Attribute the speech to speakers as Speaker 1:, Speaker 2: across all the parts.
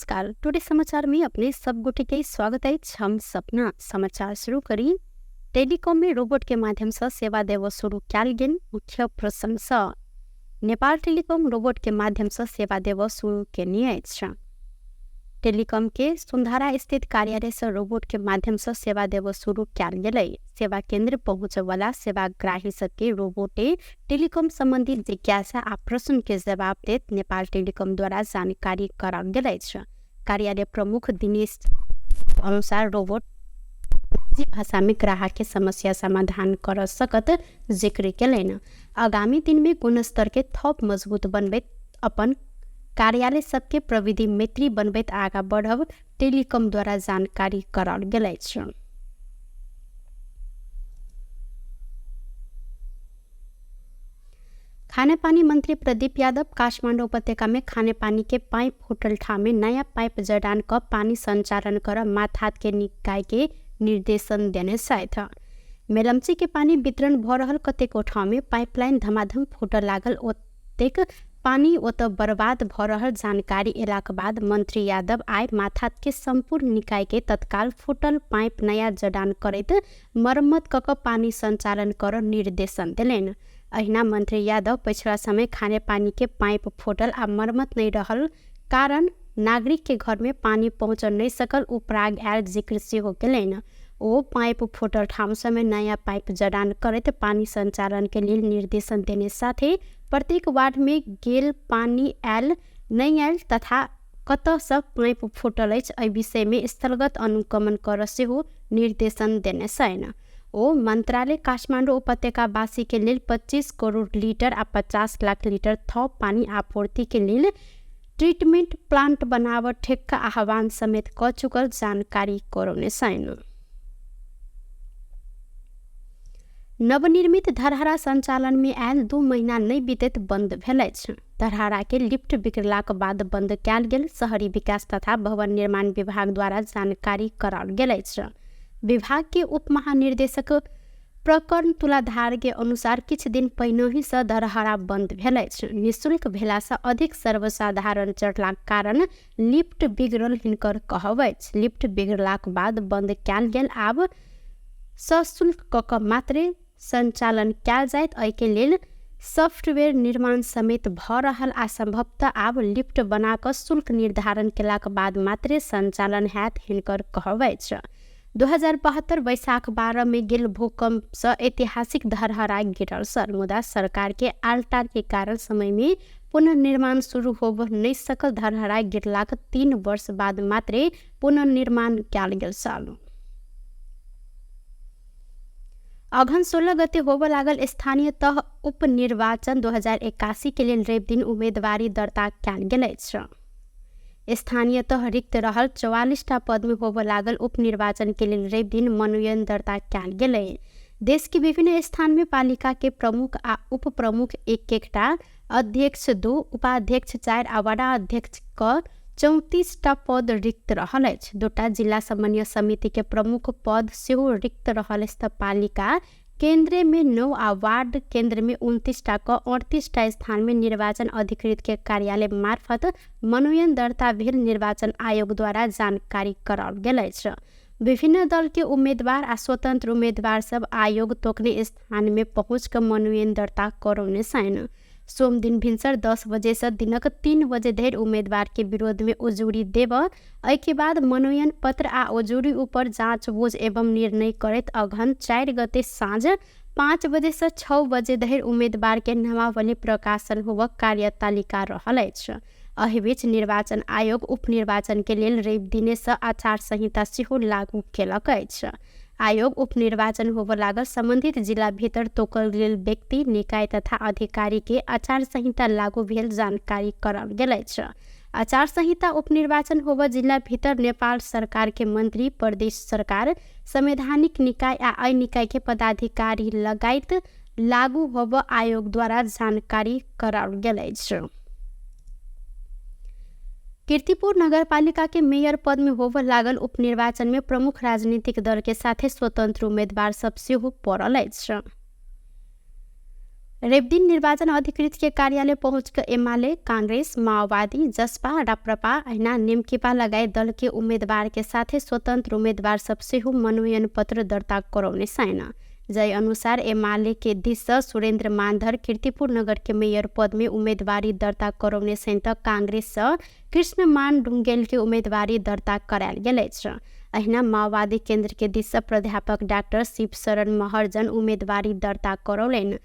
Speaker 1: नमस्कार, टुडे समाचार में अपने सब गोटे के स्वागत अछि। हम सपना समाचार शुरू करी। टेलीकॉम में रोबोट के माध्यम से सेवा देव शुरू कयल गेल। मुख्य प्रसंग सँ नेपाल टेलीकॉम रोबोट के माध्यम से सेवा देव शुरू केने अछि। टेलीकॉम के सुंधारा स्थित कार्यालय से रोबोट के माध्यम से सेवा देव शुरू कयल गेलै। सेवा केंद्र पहुँचै वाला सेवाग्राही सबके रोबोटे टेलीकॉम संबंधी जिज्ञासा आ प्रश्न के जवाब देत नेपाल टेलीकॉम द्वारा जानकारी कराओल गेल अछि। कार्यालय प्रमुख दिनेश अनुसार रोबोट भाषा में ग्राहक के समस्या समाधान कर सकत जिक्र केलनि। आगामी दिन में गुणस्तर के थप मजबूत बनबैत अपन कार्यालय सबके प्रविधि मैत्री बनबैत आगा बढ़ब टेलीकॉम द्वारा जानकारी कराओल गेल अछि। खानेपानी मंत्री प्रदीप यादव काठमाडौँ उपत्यका में खानेपानी के पाइप फूटल ठाम में नया पाइप जडान क पानी संचालन कर माथात के निकाय के निर्देशन देने छथि। मेलम्ची के पानी वितरण भ रहल कतेको ठाम में पाइपलाइन धमाधम फूटल लागल ओतेक पानी ओतऽ बर्बाद भ रहल जानकारी एलाक बाद मंत्री यादव आइ माथात के सम्पूर्ण निकाय के तत्काल फूटल पाइप नया जडान करैत मरम्मत क क पानी संचालन कर निर्देशन देलनि। अहिना मंत्री यादव पछिला समय खानेपानी के पाइप फूटल आ मरम्मत नहि रहल कारण नागरिक के घर में पानी पहुँच नहि सकल उपराग आयल जिक्र सेहो केलनि। ओ पाइप फूटल ठाम सबमे नया पाइप जडान करैत पानी संचालन के लेल निर्देशन देने साथे प्रत्येक वार्ड में गेल पानी आयल नहि आयल तथा कतऽसँ पाइप फूटल अछि एहि विषय में स्थलगत अनुगमन कर सेहो निर्देशन देने छनि। ओ मंत्रालय काठमाडौँ उपत्यकावासी के लेल 25 करोड़ लीटर आ 50 लाख लीटर थप पानी आपूर्ति के लेल ट्रीटमेंट प्लांट बनाव ठेक्का आह्वान समेत क चुकल जानकारी करौने छनि। नवनिर्मित धरहरा संचालन में आयल 2 महीना नहि बीतैत बंद भेल अछि। धरहरा के लिफ्ट बिगड़लाक बाद बंद कयल गेल शहरी विकास तथा भवन निर्माण विभाग द्वारा जानकारी कराओल गेल अछि। विभाग के उप महानिर्देशक प्रकरण तुलाधार के अनुसार किछु दिन पहिनहि सँ धरहरा बंद भेल अछि। निःशुल्क भेला सँ अधिक सर्वसाधारण चढ़लाक कारण लिफ्ट बिगड़ल हिनकर कहब अछि। लिफ्ट बिगड़लाक बाद बंद कयल गेल, आब सशुल्क क क मात्रे संचालन कयल जायत। एहिके लेल सॉफ्टवेयर निर्माण समेत भ रहल आ संभवतः आब लिफ्ट बना क शुल्क निर्धारण केलाक बाद मात्रे संचालन हैत हिनकर कहब अछि। 2072 वैशाख 12 में गेल भूकंप सँ ऐतिहासिक धरहरा गिरल सर, मुदा सरकार के आलटाल के कारण समय में पुनर्निर्माण शुरू होब नहि सकल। धरहरा गिरलाक 3 वर्ष बाद मात्रे पुनर्निर्माण कयल गेल छल। अघन 16 गते होबय लागल स्थानीय तह उपनिर्वाचन 2081 के लेल रवि दिन उम्मेदवारी दर्ता कयल गेल अछि। स्थानीय तह रिक्त रहल 44टा पद में होबय लागल उपनिर्वाचन के लेल रवि दिन मनोनयन दर्ता कयल गेलै। देश के विभिन्न स्थान में पालिका के प्रमुख आ उप प्रमुख एक एकटा, अध्यक्ष 2, उपाध्यक्ष 4 आ वडा अध्यक्ष क 34टा पद रिक्त रहल अछि। 2टा जिला समन्वय समिति के प्रमुख पद सेहो रिक्त रहल अछि त पालिका केंद्र में 9 आ वार्ड केंद्र में 29टा क 38टा स्थान में निर्वाचन अधिकृत के कार्यालय मार्फत मनोनयन दर्ता भेल निर्वाचन आयोग द्वारा जानकारी कराओल गेल अछि। विभिन्न दल के उम्मीदवार आ स्वतंत्र उम्मीदवार सब आयोग तोकने स्थान में पहुँच क मनोनयन दर्ता करौने छनि। सोम दिन भिनसर 10 बजे से दिनक 3 बजे धरि उम्मीदवार के विरोध में उजूरी देब। एहिके बाद मनोनयन पत्र आ उजूरी ऊपर जाँच बुझ एवं निर्णय करैत अघन 4 गते साँझ 5 बजे से 6 बजे धरि उम्मीदवार के नामावली प्रकाशन होबक कार्यतालिका रहल अछि। एहि बीच निर्वाचन आयोग उपनिर्वाचन के लेल रवि दिने से आचार संहिता सेहो लागू केलक अछि। आयोग उपनिर्वाचन होबय लागल संबंधित जिला भीतर तोकल गेल व्यक्ति, निकाय तथा अधिकारी के आचार संहिता लागू भेल जानकारी कराओल गेल अछि। आचार संहिता उपनिर्वाचन होबय जिला भीतर नेपाल सरकार के मंत्री, प्रदेश सरकार, संवैधानिक निकाय आ अय निकाय के पदाधिकारी लगायत लागू होबय आयोग द्वारा जानकारी कराओल गेल अछि। कीर्तिपुर नगरपालिका के मेयर पद में होबय लागल उपनिर्वाचन में प्रमुख राजनीतिक दल के साथे स्वतंत्र उम्मीदवार सब सेहो पड़ल अछि। रविदिन निर्वाचन अधिकृत के कार्यालय पहुँच के एमाले, कांग्रेस, माओवादी, जसपा, राप्रपा अहिना नेमकिपा लगायत दल के उम्मेदवार के साथे स्वतन्त्र उम्मेदवार सब सेहो मनोनयन पत्र दर्ता करौने छैन। जै अनुसार एमाले के दिस सुरेन्द्र मानधर कीर्तिपुर नगर के मेयर पद में उम्मेदवारी दर्ता करौने छैन त कांग्रेस सँ कृष्णमान ढुंगेल के उम्मेदवारी दर्ता करायल गेल अछि। अहिना माओवादी केन्द्र के दिस सँ प्राध्यापक डाक्टर शिवशरण महर्जन उम्मेदवारी दर्ता करौलनि।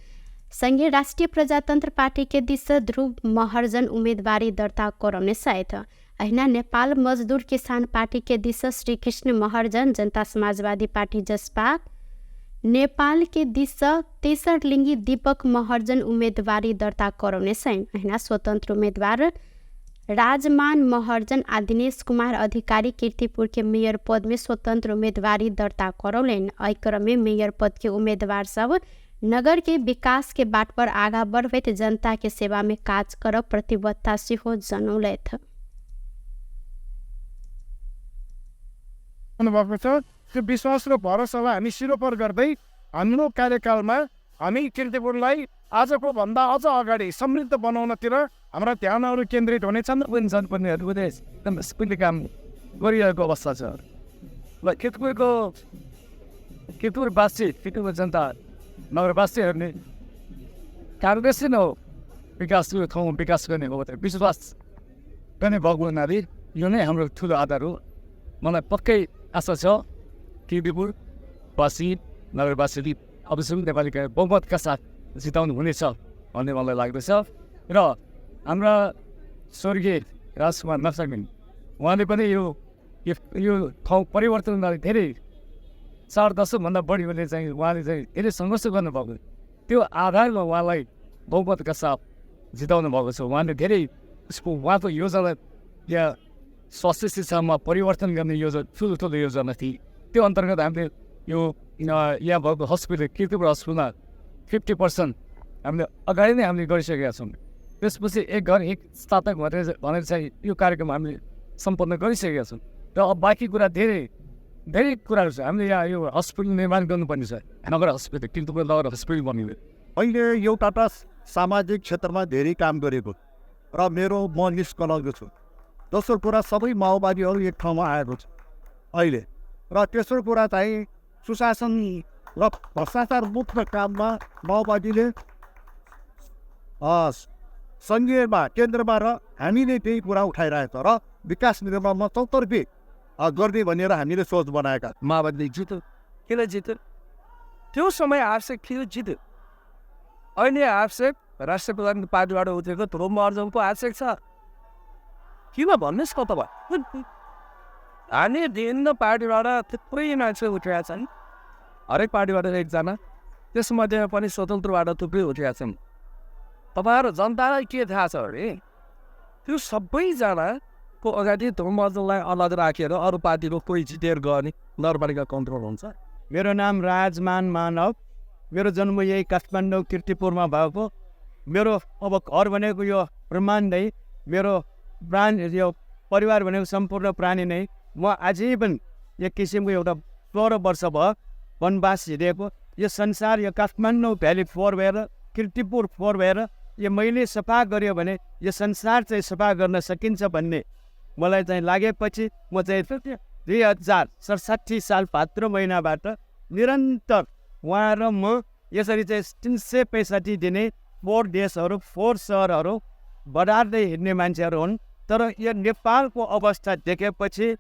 Speaker 1: संगे राष्ट्रिय प्रजातन्त्र पार्टी के दिस सँ ध्रुव महर्जन उम्मेदवारी दर्ता करौने छथि। अहिना नेपाल मजदूर किसान पार्टी के दिस सँ श्रीकृष्ण महर्जन, जनता समाजवादी पार्टी जसपा नेपाल के दिस सँ तेसर लिंगी दीपक महर्जन उम्मेदवारी दर्ता करौने छनि। अहिना स्वतन्त्र उम्मेदवार राजमान महर्जन आ दिनेश कुमार अधिकारी कीर्तिपुर के मेयर पद में स्वतन्त्र उम्मेदवारी दर्ता करौलनि। एहि क्रम में मेयर पद के उम्मेदवार सब नगर के विकास के बाट पर आगा बढ़बैत जनता के सेवा में काज करब प्रतिबद्धता सेहो जनौलथि।
Speaker 2: भएको छ त्यो विश्वास र भरोसालाई हामी सिरोपर गर्दै हाम्रो कार्यकालमा हामी किर्तिपुरलाई आजको भन्दा अझ अगाडि समृद्ध बनाउनतिर हाम्रा ध्यानहरू केन्द्रित हुनेछन्।
Speaker 3: पनि जनप्रतिनिधिहरूले एकदम स्पिडली काम गरिरहेको अवस्था छ र किर्तिपुरको किर्तिपुरवासी, किर्तिपुर जनता, नगरवासीहरूले काङ्ग्रेसै नै हो विकासको ठाउँ विकास गर्ने हो भनेर विश्वास गर्ने भएको हुनाले यो नै हाम्रो ठुलो आधार हो। मलाई पक्कै आशा छ किर्तिपुरवासी, नगरवासीले अवश्य पनि नेपाली बहुमतका साथ जिताउनु हुनेछ भन्ने मलाई लाग्दछ। र हाम्रा स्वर्गीय राजकुमार नक्साबिन उहाँले पनि यो यो ठाउँ परिवर्तन हुँदा धेरै 4 दशकभन्दा बढी उनले चाहिँ उहाँले चाहिँ धेरै सङ्घर्ष गर्नुभएको, त्यो आधारमा उहाँलाई बहुमतका साथ जिताउनु भएको छ। उहाँले धेरै उसको उहाँको योजना यहाँ स्वास्थ्य शिक्षामा परिवर्तन गर्ने योजना ठुलो ठुलो योजना थिए। त्यो अन्तर्गत हामीले यो यहाँ भएको हस्पिटल किर्तिपुर हस्पिटलमा 50% हामीले अगाडि नै हामीले गरिसकेका छौँ। त्यसपछि एक घर एक स्नातक भनेर चाहिँ यो कार्यक्रम हामीले सम्पन्न गरिसकेका छौँ। र अब बाँकी कुरा धेरै धेरै कुराहरू छ। हामीले यहाँ यो हस्पिटल निर्माण गर्नुपर्ने छ, नगर हस्पिटल, किर्तिपुर नगर हस्पिटल बनियो।
Speaker 4: मैले एउटा त सामाजिक क्षेत्रमा धेरै काम गरेको र मेरो म निष्कलङ्क छु। दोस्रो कुरा सबै माओवादीहरू एक ठाउँमा आएको छ अहिले। र तेस्रो कुरा चाहिँ सुशासन र भ्रष्टाचार मुक्त काममा माओवादीले सङ्घीयमा केन्द्रमा र हामीले त्यही कुरा उठाइरहेको छ र विकास निर्माणमा चौतर्फी गर्ने भनेर हामीले सोच बनाएका।
Speaker 5: माओवादीले जित्यो, किन जित्यो? त्यो समय आवश्यक थियो, जित्यो। अहिले आवश्यक राष्ट्रिय प्रजातन्त्र पार्टीबाट उठेको ध्रुव महर्जनको आवश्यक छ किन भन्नुहोस् न तपाईँ? हामी विभिन्न पार्टीबाट थुप्रै मान्छे उठेका छन्, हरेक पार्टीबाट एकजना, त्यसमध्येमा पनि स्वतन्त्रबाट थुप्रै उठेका छन्। तपाईँहरू जनतालाई के थाहा छ भने त्यो सबैजनाको अगाडि ध्रुव महर्जनलाई अलग राखेर अरू पार्टीको कोही जितेर गयो भने नगरपालिका कन्ट्रोल हुन्छ।
Speaker 6: मेरो नाम राजमान मानव, मेरो जन्म यही काठमाडौँ किर्तिपुरमा भएको। मेरो अब घर भनेको यो ब्रह्माण्डै, मेरो प्राण यो परिवार भनेको सम्पूर्ण प्राणी नै। म आजीवन एक किसिमको एउटा 16 वर्ष भयो वनवास हिँडेको। यो संसार यो काठमाडौँ भ्याली फोहोर भएर, किर्तिपुर फोहोर भएर यो मैले सफा गर्यो भने यो संसार चाहिँ सफा गर्न सकिन्छ भन्ने मलाई चाहिँ लागेपछि म चाहिँ 2067 साल भाद्र महिनाबाट निरन्तर उहाँ र म यसरी चाहिँ 365 दिने फोहोर देशहरू, फोहोर सहरहरू बढार्दै हिँड्ने मान्छेहरू हुन्। तर यो नेपालको अवस्था देखेपछि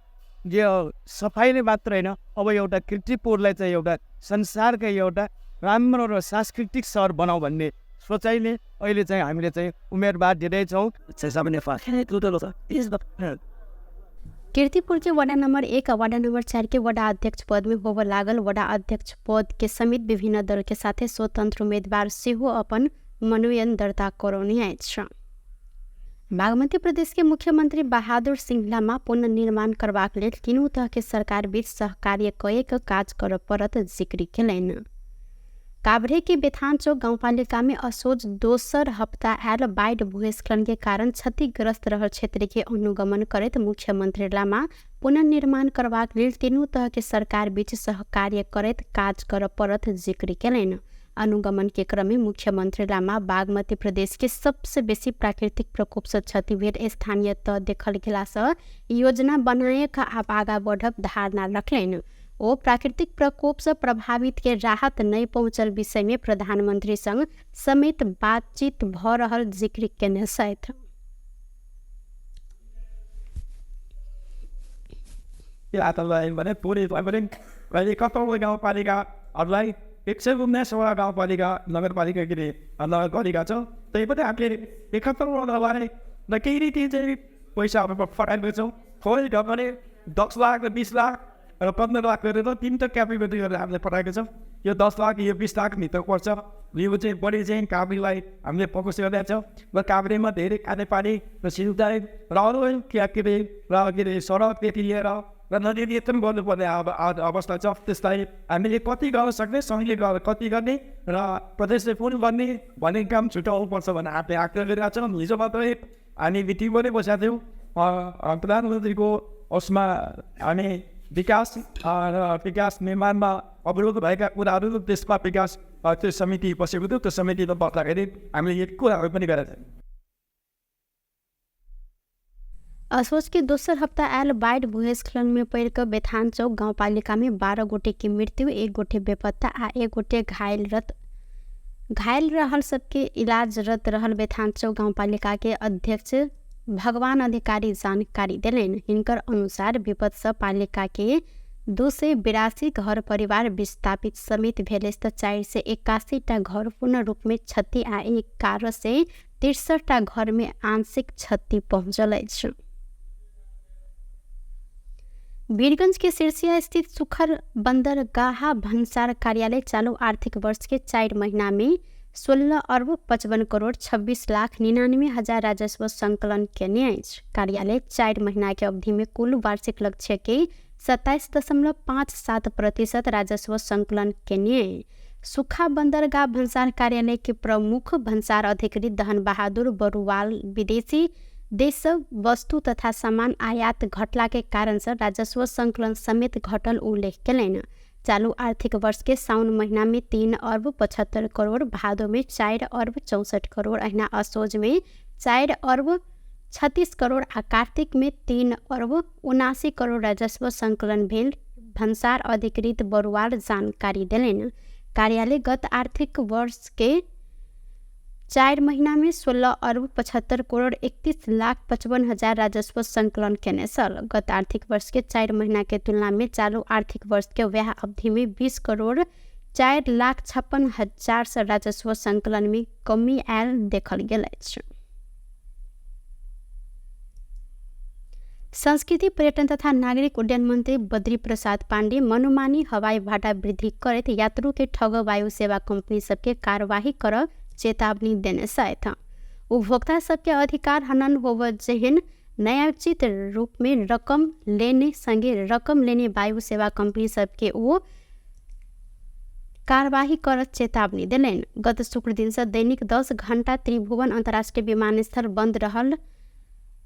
Speaker 6: यो सफाइले मात्र होइन, अब एउटा किर्तिपुरलाई चाहिँ एउटा संसारकै एउटा राम्रो र सांस्कृतिक सहर बनाऊ भन्ने सोचाइले अहिले चाहिँ हामीले चाहिँ उम्मेदवार दिँदैछौँ।
Speaker 1: कीर्तिपुर के वडा नंबर 1 और वडा नंबर 4 के वडा अध्यक्ष पद में होबय लागल वडा अध्यक्ष पद के समेत विभिन्न दल के साथे स्वतंत्र उम्मेदवार सेहो अपन मनोनयन दर्ता करौने अछि। बागमती प्रदेश के मुख्यमंत्री बहादुर सिंह लामा पुनर्निर्माण करबाक लेल तीनू तह के सरकार बीच सहकार्य कए के काज करय पड़त जिक्र केलनि। काभ्रे के बेथान चौक गाउँपालिका में असोज दोसर हप्ता आयल बाढ़ि भूस्खलन के कारण क्षतिग्रस्त रहल क्षेत्र के अनुगमन करैत मुख्यमंत्री लामा पुनर्निर्माण करबाक लेल तीनू तह के सरकार बीच सहकार्य करैत काज करय पड़त जिक्र केलनि। अनुगमन के क्रम में मुख्यमंत्री लामा बागमती प्रदेश के सबसे बेसी प्राकृतिक प्रकोप से क्षति भेल स्थानीय तह देखल गेला से योजना बनाए का आब आगा बढ़ब धारणा रखलनि। ओ प्राकृतिक प्रकोप से प्रभावित के राहत नहीं पहुंचल विषय में प्रधानमंत्री संग समेत बातचीत भ रहल जिक्र केने छथि।
Speaker 7: भने पुरै पनि अहिले कतौँ गाउँपालिकाहरूलाई 119वटा गाउँपालिका नगरपालिका के अरे नगरपालिका छ, त्यही पनि हामीले 71वटालाई र केही रीति चाहिँ पैसाहरू पठाएको छौँ। थोरै ढङ्गले 10 लाख र 20 लाख र 15 लाख गरेर तिनवटा क्यापेबिलिटी गरेर हामीले पठाएको छौँ। यो 10 लाख यो 20 लाखभित्र पर्छ। यो चाहिँ बढी चाहिँ काभ्रेलाई हामीले फोकस गरिरहेको छौँ र काभ्रेमा धेरै खानेपानी र सिँचाइ र अरू के अरे र के अरे सडकदेखि लिएर र नदी नियन्त्रण गर्नुपर्ने अब अवस्था छ। त्यसलाई हामीले कति गर्न सक्ने, सङ्घले गरेर कति गर्ने र प्रदेशले पनि गर्ने भन्ने काम छुट्याउनुपर्छ भनेर हामीले आग्रह गरिरहेको छौँ। हिजो मात्रै हामी मिटिङ पनि बसेका थियौँ। प्रधानमन्त्रीको उसमा हामी विकास र विकास निर्माणमा अवरोध भएका कुराहरू त्यसमा विकास त्यो समिति बसेको थियो। त्यो समितिमा बस्दाखेरि हामीले यो कुराहरू पनि गरेका थियौँ।
Speaker 1: असोज के दोसर हप्ता आयल बाढ़ि भूस्खलन में पड़ि कऽ बेथान चौक गाउँपालिका में 12 गोटे के मृत्यु, 1 गोटे बेपत्ता आ 1 गोटे घायल रहल सबके इलाजरत रहल बेथान चौक गाउँपालिका के अध्यक्ष भगवान अधिकारी जानकारी देलनि। हिनकर अनुसार विपद से पालिका के 282 घर परिवार विस्थापित समेत भेल तऽ 481 टा घर पूर्ण रूप में क्षति आ 1163 टा घर में आंशिक क्षति पहुँचल अछि। वीरगंज के सिरसिया स्थित सुखर बंदरगाह भन्सार कार्यालय चालू आर्थिक वर्ष के 4 महीना में 16 अर्ब 55 करोड़ 26 लाख 99 हजार राजस्व संकलन केने अछि। कार्यालय 4 महीना के अवधि में कुल वार्षिक लक्ष्य के 27.57% राजस्व संकलन केने। सुखा बंदरगाह भन्सार कार्यालय के प्रमुख भन्सार अधिकृत दहन बहादुर बरुवाल विदेशी देश वस्तु तथा सामान आयात घटला के कारण से राजस्व संकलन समेत घटल उल्लेख केलनि। चालू आर्थिक वर्ष के साउन महीना में 3 अर्ब 75 करोड़, भादो में 4 अर्ब 64 करोड़, अहिना असोज में 4 अर्ब 36 करोड़ आ कार्तिक में 3 अर्ब 79 करोड़ राजस्व संकलन भेल भन्सार अधिकृत बरुवाल जानकारी देलनि। कार्यालय गत आर्थिक वर्ष के 4 महीना में 16 अर्ब 75 करोड़ 31 लाख 55 हजार राजस्व संकलन केने छल। गत आर्थिक वर्ष के 4 महीना के तुलना में चालू आर्थिक वर्ष के वह अवधि में 20 करोड़ 4 लाख 56 हजार से राजस्व संकलन में कमी आयल देखल गेल अछि। संस्कृति पर्यटन तथा नागरिक उड्डयन मंत्री बद्री प्रसाद पांडे मनोमानी हवाई भाड़ा वृद्धि करैत यात्रु के ठग वायु सेवा कंपनी सबके कार्यवाही कर चेतावनी देने छथि। उपभोक्ता सबके अधिकार हनन होव जेहन न्यायोचित रूप में रकम लेने संगे रकम लेने वायु सेवा कंपनी सबके ओ कार्यवाही कर चेतावनी देलनि। गत शुक्र दिन से दैनिक 10 घंटा त्रिभुवन अंतर्राष्ट्रीय विमानस्थल बंद रहल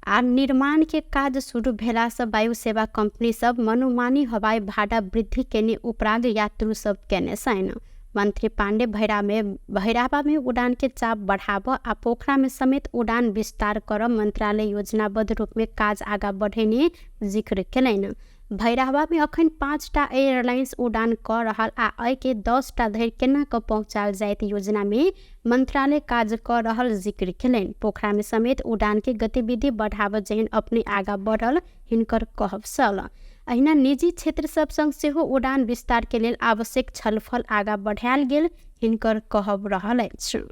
Speaker 1: आ निर्माण के काज शुरू भेला से वायु सेवा कंपनी सब मनोमानी हवाई भाड़ा वृद्धि केने उपराग यात्रु सब केने छनि। मंत्री पांडे भैरावा में उड़ान के चाप बढ़ाब आ पोखरा में समेत उड़ान विस्तार कर मंत्रालय योजनाबद्ध रूप में काज आगा बढ़ेने जिक्र केलनि। भैरहवा में अखन 5 टा एयरलाइंस उड़ान क रहल आ एहि के 10 टा धरि केना क पहुँचायल जायत योजना में मंत्रालय काज क रहल जिक्र केलनि। पोखरा में समेत उड़ान के गतिविधि बढ़ाब जेहन अपने आगा बढ़ल हिनकर कहब छल। अहिना निजी क्षेत्र सब संग सेहो उड़ान विस्तार के लेल आवश्यक छलफल आगा बढ़ायल गेल हिनकर कहब रहल अछि।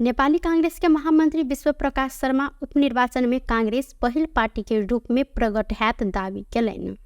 Speaker 1: नेपाली कांग्रेस के महामंत्री विश्व प्रकाश शर्मा उपनिर्वाचन में कांग्रेस पहिल पार्टी के रूप में प्रगट हैत दावी केलनि।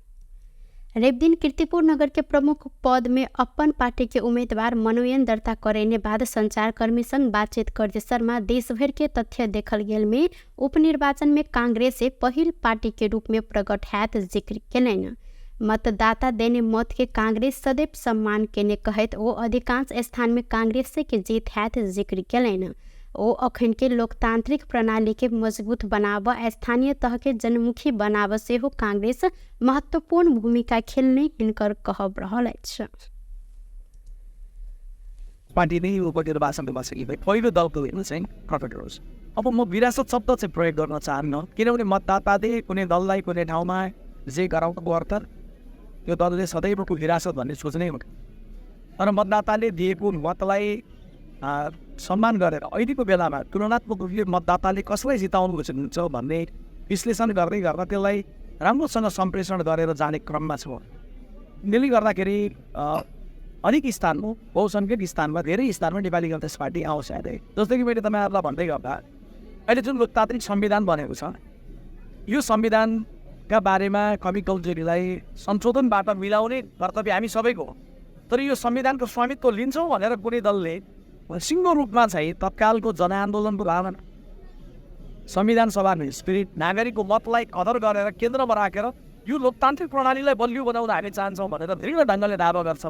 Speaker 1: रविदिन कीर्तिपुर नगर के प्रमुख पद में अपन पार्टी के उम्मीदवार मनोनयन दर्ता करेने बाद संचारकर्मी संग बातचीत करते शर्मा देशभर के तथ्य देखल गेल में उपनिर्वाचन में कांग्रेस पहिल पार्टी के रूप में प्रगट हैत जिक्र केलनि। मतदाता देने मत के कांग्रेस सदैव सम्मान केने कहैत ओ अधिकांश स्थान में कांग्रेस के जीत हैत जिक्र केलनि। ओ अखन के लोकतांत्रिक प्रणाली के मजबूत बनाब आ स्थानीय तह के जनमुखी बनाब सेहो कांग्रेस महत्वपूर्ण भूमिका खेलने हिनकर कहब रहल अछि।
Speaker 8: पार्टी नै उपनिर्वाचनमा बसेको पहिलो दलको हेर्नु चाहिँ प्रकट होस्। अब म विरासत शब्द चाहिँ प्रयोग गर्न चाहन्न, किनभने मतदाताले कुनै दललाई कुनै ठाउँमा जे गराउनुको अर्थ त्यो दलले सदैवको विरासत भन्ने सोच्नै हो। तर मतदाताले दिएको मतलाई सम्मान गरेर अहिलेको बेलामा तुलनात्मक रूपले मतदाताले कसलाई जिताउनु हुन्छ भन्ने विश्लेषण गर्दै गर्दा त्यसलाई राम्रोसँग सम्प्रेषण गरेर जाने क्रममा छ। त्यसले गर्दाखेरि अनेक स्थानमा, बहुसङ्ख्यक स्थानमा, धेरै स्थानमा नेपाली कङ्ग्रेस पार्टी आउँछ अहिले। जस्तो कि मैले तपाईँहरूलाई भन्दै गर्दा अहिले जुन लोकतान्त्रिक संविधान बनेको छ, यो संविधानका बारेमा कमी कमजोरीलाई संशोधनबाट मिलाउने कर्तव्य हामी सबैको हो। तर यो संविधानको स्वामित्व लिन्छौँ भनेर कुनै दलले सिङ्गो रूपमा चाहिँ तत्कालको जनआन्दोलनको भावना, संविधान सभाको स्पिरिट, नागरिकको मतलाई कदर गरेर केन्द्रमा राखेर यो लोकतान्त्रिक प्रणालीलाई बलियो बनाउन हामी चाहन्छौँ भनेर दृढ ढङ्गले दावा गर्छ।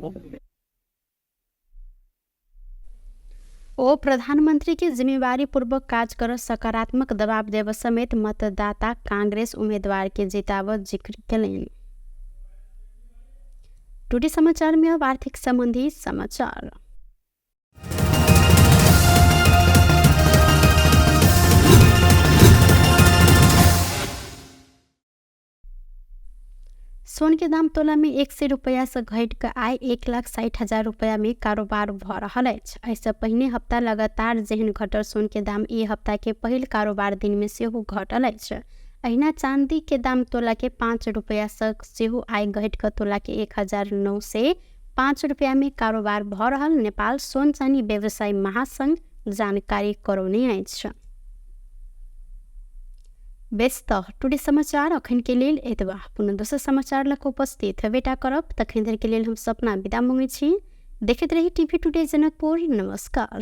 Speaker 1: ओ प्रधानमंत्री के जिम्मेवारी पूर्वक काज कर सकारात्मक दबाव देव समेत मतदाता कांग्रेस उम्मीदवार के जिताव जिक्र केलनि। टुडे समाचार में अब आर्थिक संबंधी समाचार। सोन के दाम तोला में 100 रुपया से घटि कऽ आइ 1,60,000 रुपया में कारोबार भऽ रहल अछि। एहिसँ पहिने हप्ता लगातार जेहन घटल सोन के दाम ई हप्ता के पहिल कारोबार दिन में सेहो घटल अछि। अहिना चांदी के दाम तोला के 5 रुपया से सेहो आइ घटि कऽ तोला के 1,905 रुपया में कारोबार भऽ रहल नेपाल सोन चानी व्यवसायी महासंघ जानकारी करौने अछि। बेस त टुडे समाचार अखन के लेल एतबा। पुनः दोसर समाचार लग उपस्थित हेबेटा करब, तखन धरि के लेल हम सपना विदा मांगै छी। देखैत रही टीवी टुडे जनकपुर। नमस्कार।